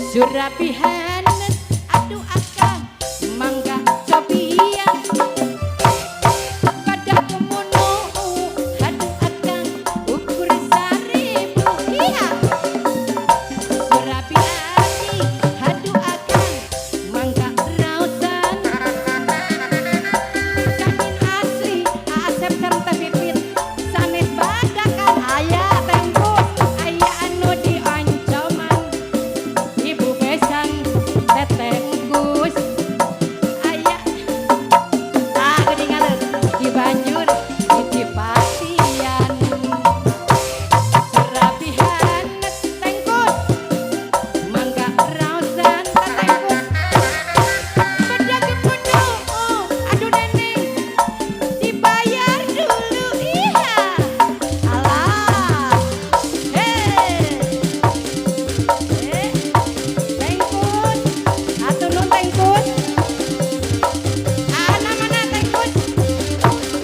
Surabihan, aduh akang, mangga cobian. Pada kemono, aduh akang, ukur 1.000. Iya. Surabi abi, aduh akang, mangga raosan. Dijamin asli, Asep sareng Teh Pipit. Sanes badakan aya tengkus, aya anu dioncoman. Ibu besan tetengkus aya ah geuningan di banjur ditipatian. Serabihan tengkus, mangga raosan tetengkus. Bedak gemunuh, aduh neneng, dibayar dulu. Iya, alah, hei eh. Tengkus, atuh nun tengkus. Ah, mana tengkus?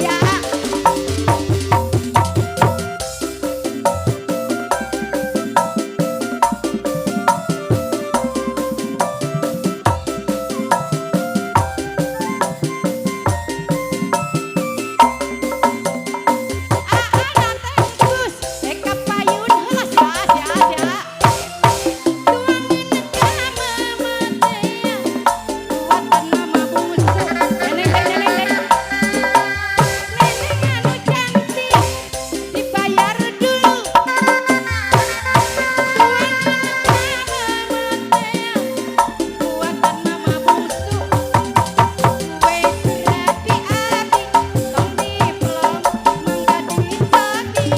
Ya. Ah, ah, tengkus. Eka payun heula sia sia sia. Tuangan ka mama teh. Kuatan mama bungsu. Neneng teh, neneng teh. Neneng anu cantik dibayar dulu. Tuangan ka mama teh. Kuatan mama bungsu. Kue surabi abi tong diplong, mangga dicobi.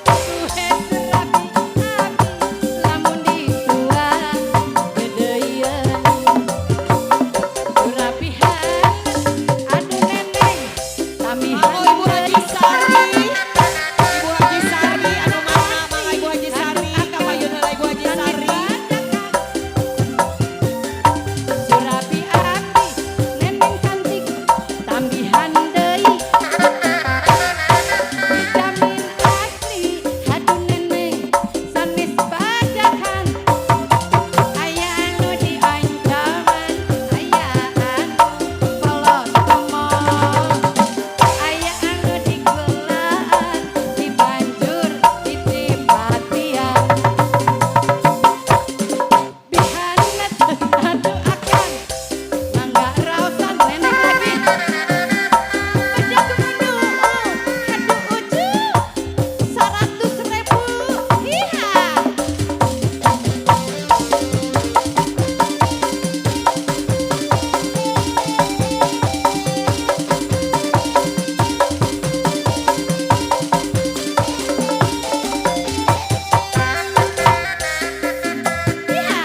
Kue surabi abi lamun dituang gedeyeun. Surabihan, aduh neneng, tambihan. Mangga Ibu Haji Sari. Ibu Haji Sari anu mana? Mangga Ibu Haji Sari, kapayun heula Ibu Haji Sari. Surabi abi, neneng cantik, tambihan deui. Dijamin asli, aduh neneng, sanes bajakan. Aya anu diancaman, aya anu kolot komo. Aya anu digulaan, dibanjur ditipatian. Bihanet, aduh akang, mangga raosan neneng lagi. Bedak gemunuh, aduh ucu, 100.000. Iya. Iya.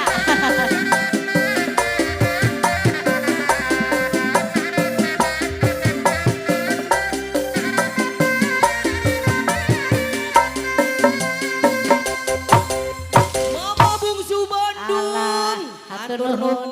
Mama Bungsu Bandung. Alah, hatur nuhun.